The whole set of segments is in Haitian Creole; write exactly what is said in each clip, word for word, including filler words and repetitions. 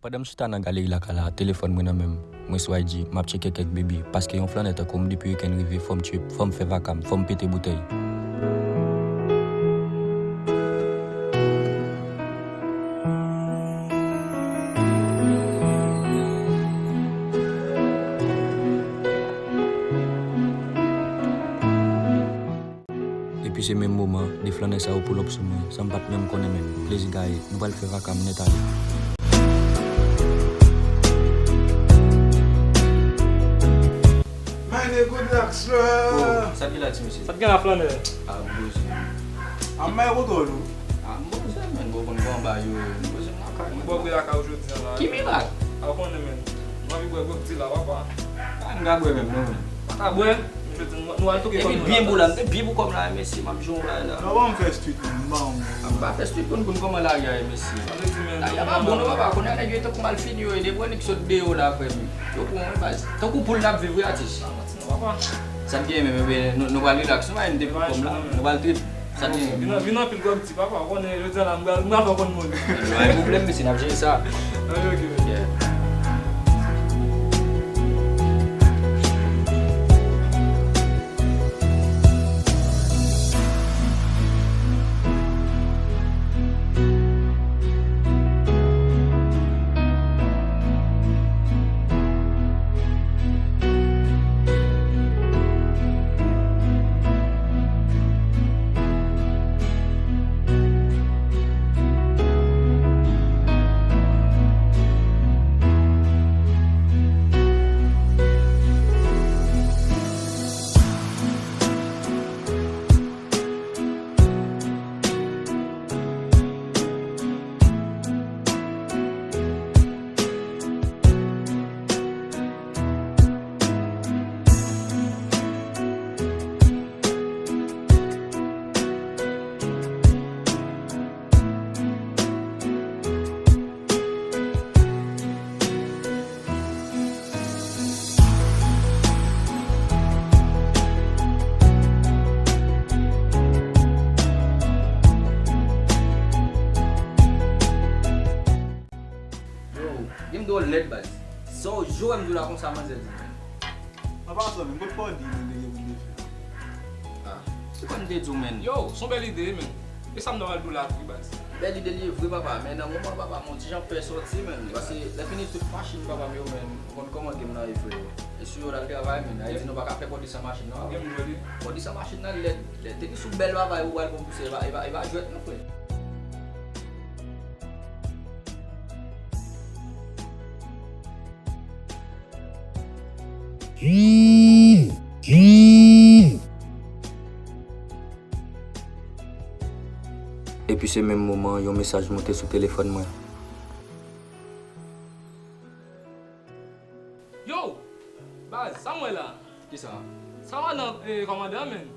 Pandan m chita nan galeri lakay la, telefòn mwen nan men m. Mwen sou I G, m ap tcheke kèk bebe, paske yon flannè tankou m depi wikenn rive, fò m tchwe, fò m fè vaka m, fò m pete boutèy. Epi se menm moman, de flannè sa yo pull up sou mwen, san m pa t menm konnen menm. Plezi gaye, nou pral fè vaka m nèt ale. Man, good luck, sir. Oh, sa ki la, ti mesye? Sa t gen la, flannè? Ah, boze. Ah, m bay kontwòl ou. Ah, m boze, man, bon, konn kòman bagay yo ye. M boze, m lakay mwen. Bò bri lakay ou jodi a la. Ki mirak? Ah, ou konnen, man. M anvi bwè gwòg di la, papa. Ah, m ka bwè menm, non, man. Pa ka bwè. M jodi, nou, nou al touke kò nou la. Epi byen pou la, m te byen pou kòm la, mesye, m ap jwenn yon bagay la. Non, ban m fè street, man, m ba w. Ah, m pa fè street pou n konn kòman lari a ye, mesye. Sa vle di, man, lari a pa bon, non, papa. Kounye a nèg yo tankou malfini yo ye, depi w wè nèg sot deyò la, frè m. Yo pran w, baz. Tankou poul n ap viv, wi, atis. Sa gen menm, ebyen, nou, nou pral relax, nou pa vin depi kòm la, nou pral trip. Sa gen menm. Vin, vin anpil gwòg ti papa, ou konnen, jodi a la, m pral, m pral fè w konn moun. Yo, pa gen pwoblèm, mesye, n ap jere sa. Ok, ok. Yeah. Yo, gen m dwòl nèt, baz. Sa w jwe m di w la konsa, manzè di, man. An pasan, men, kot fò di nou te gen pou n te fè? Ah, se kòm m te di w, man. Yo, se yon bèl ide, man. E sa m ta pral di w la tou, baz. Bèl ide li ye vre, papa, men nan moman, papa, m yon ti jan pè sòti, man. Paske lè fini tout machin papa m yo, man, ou konn kòman game nan ye, frè. E si yo t al travay, man, Ayiti nou pa ka fè kòdi san machin, non. Kòdi san machin nan lèd. Lè te ki sou bèl papa, ou pral konn pouse, e pa, e pa, e pa jwèt, non, frè. Epi se menm moman, yon mesaj monte sou telefòn mwen. Yo! Baz, sa m wè la? Kisa? Sa w nan, eh, kòmandan, menm?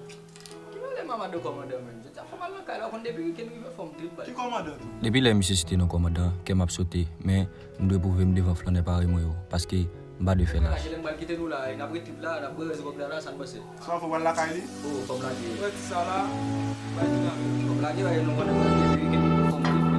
Ki mele m a madan kòmandan, menm? Jodi a fò m al nan kay la, ou konn depi wikenn rive fò m trip, baz. Ki kòmandan tou? Depi lè misye site non kòmandan, kè m ap sote, men m dwe pwouve m devan flannè parèy mwen yo, paske m pa dwe fè lach. Lè m pral kite nou la, n ap ret trip la, n ap bwè rès gwòg la, la, sa n panse? Sa w fè, w al lakay li? Oh, fò m lage. Wè ti sa la, bay ti la. Fò m lage, bagay nou konnen mwen, depi wikenn, fò m trip, menm.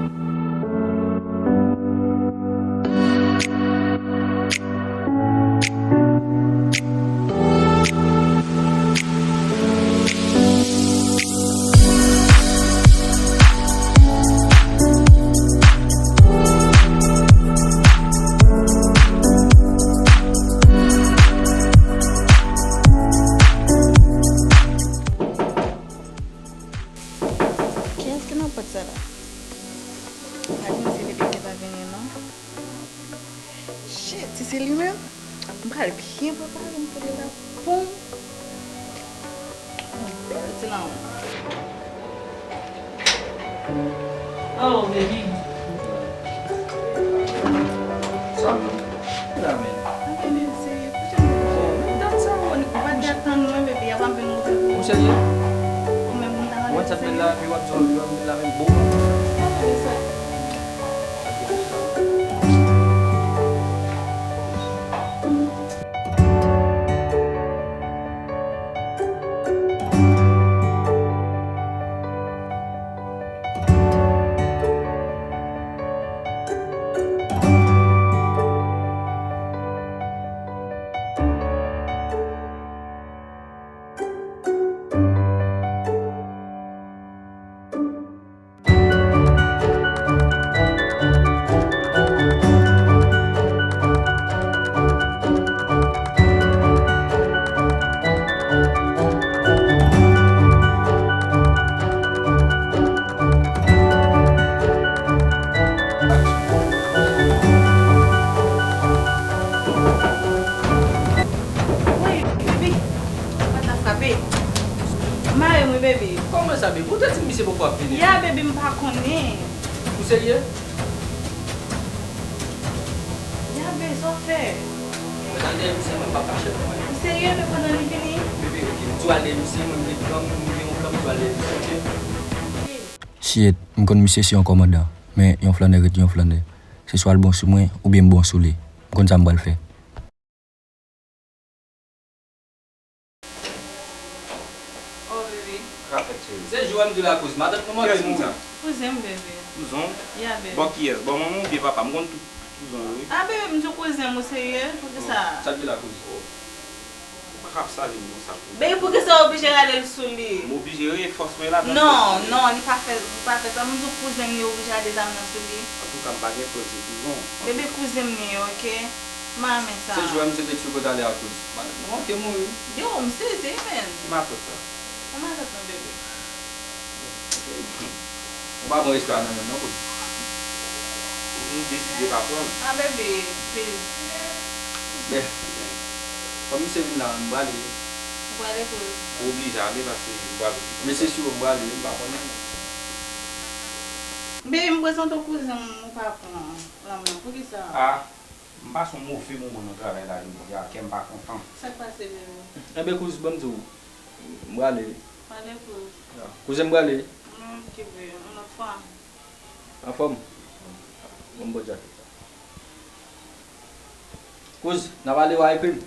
Kiyès ki nan pòt sa la? Pa gen se bebe ki pa vini non. Shit, si se li menm, m pral byen prepare m pou li la. Poum! Yon bèl ti lanmou. Oh, baby. Sa menm. La menm. Anke menm serye, kouche m. Oh, menm dan sa, ou pa te atann mwen, baby, apa m vin montre pou ou. Ou serye? Ou menm, m ta rele. Ou wè sa t bèl la, epi w ap di w, w ap vin la menm, bon. Sa fè sa. Serye? Ya, babe, sa w fè? Mwen al dèyè misye, mwen pa kache non. Ou serye, men pandan li vini? Bebe, ok, m di w al dèyè misye, mwen m gen plan, m gen yon plan, m di w al dèyè misye, ok? Shit, m konn misye se yon kòmandan, men yon flannè ret yon flannè. Se swa l bon sou mwen, oubyen m bon sou li. M konn sa m pral fè. Oh, bebe. Sa fèt, cheri? Se jou a m di w la kouz. Matant nou manke mouri. Kiyès moun sa? Kouzen m, bebe. Kouzen w? Ya, bebe. Bò kiyès? Bò manman w oubyen papa? M konn tout kouzen w, wi. Ah, bebe, m di w kouzen m, ou serye? Poukisa? Sa k di la kouz? Ou pa ka ap sale m konsa, kouz. Bebe, poukisa w oblije rale l sou li? M oblije, wi, fòs mwen ladan. Non, non, li pa fè, li pa fè sa. M di w kouzen m, li oblije rale zam nan sou li. Antouka, m pa gen frè, se kouzen w. Bebe, kouzen m li ye, ok? M pa renmen sa. Se jou a misye te tchou kote ale a kouz. Matant nou manke mouri. Yo, m sezi, wi, menn. Ki matant sa? Ou matant nou, bebe. Ou pa pran respè a nan men m non, kouz. M deside pa pran l. Ah, bebe, please. Ben, kòm misye vin la, m prale. Ou prale, kouz? Ou oblije ale paske m prale. Men se si w m prale, m pa konnen. Bebe, m prezante w kouzen m, ou pa pran lanmen. Poukisa? Ah. M pase yon move moman nan travay la jodi a, kè m pa kontan. Sa k pase, bebe? Enben, kouz, ban m di w, m prale. Prale, kouz. Ya. Kouzen m prale. Non, m kenbe yon lòt fwa. Anfòm? Ban m bò djakèt la. Kouz, n ap ale, w a ekri m.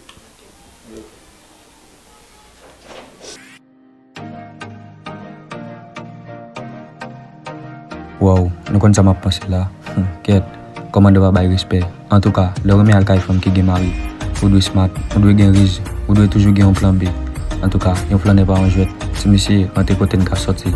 Ok. Wow, nou konn sa m ap panse la. Kèt, kòmandan pa bay respè. Antouka, lè w renmen al kay fanm ki gen mari, ou dwe smart, ou dwe gen riz, ou dwe toujou gen yon plan B. Antouka, yon flannè pa yon jwèt. Ti mesye, rantre kote n ka sòti.